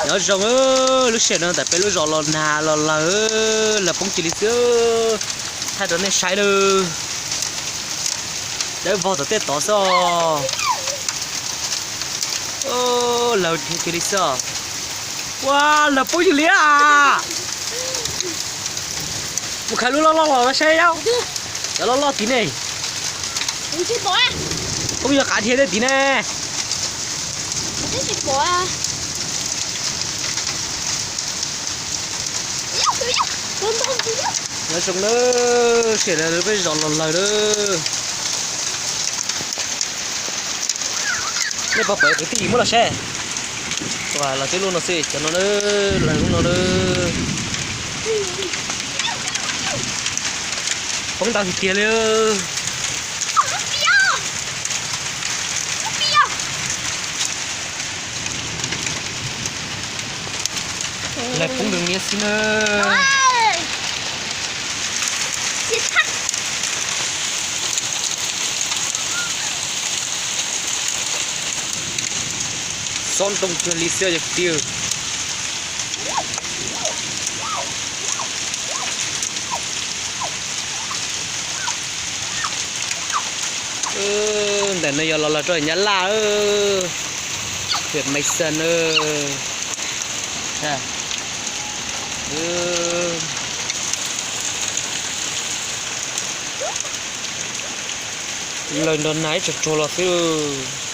Nyob zoo, lub sij hawm no ntawm peb lub zos los nag los lawg, lawg poob kiag li xwb. Thaij rau nej saib nawb. Dawb vog tom tej tod xwb os. Lawg kiag li xwb os. Ua, lawg poob kiag li a. Mus khawv lub loj loj los saib os. Cov loj loj tid ne. Poob yog qav dhia tej tid ne. Nyob zoo nawb, sawv daws, peb zos los lawg lawm. Nej puas pom kwv tij muab los saib. Los tib lub no xwb, cov no, lawg lub no. Poob ntau tiag tiag li. Lawg poob ntau niab xwb na. Xob ntoo cuag li xwb yog tiag. Ntawm no yog los lawg rau Nyab Laj, huyện Mai Sơn. Lawg nrog nag ib tsuag tsuag los xwb.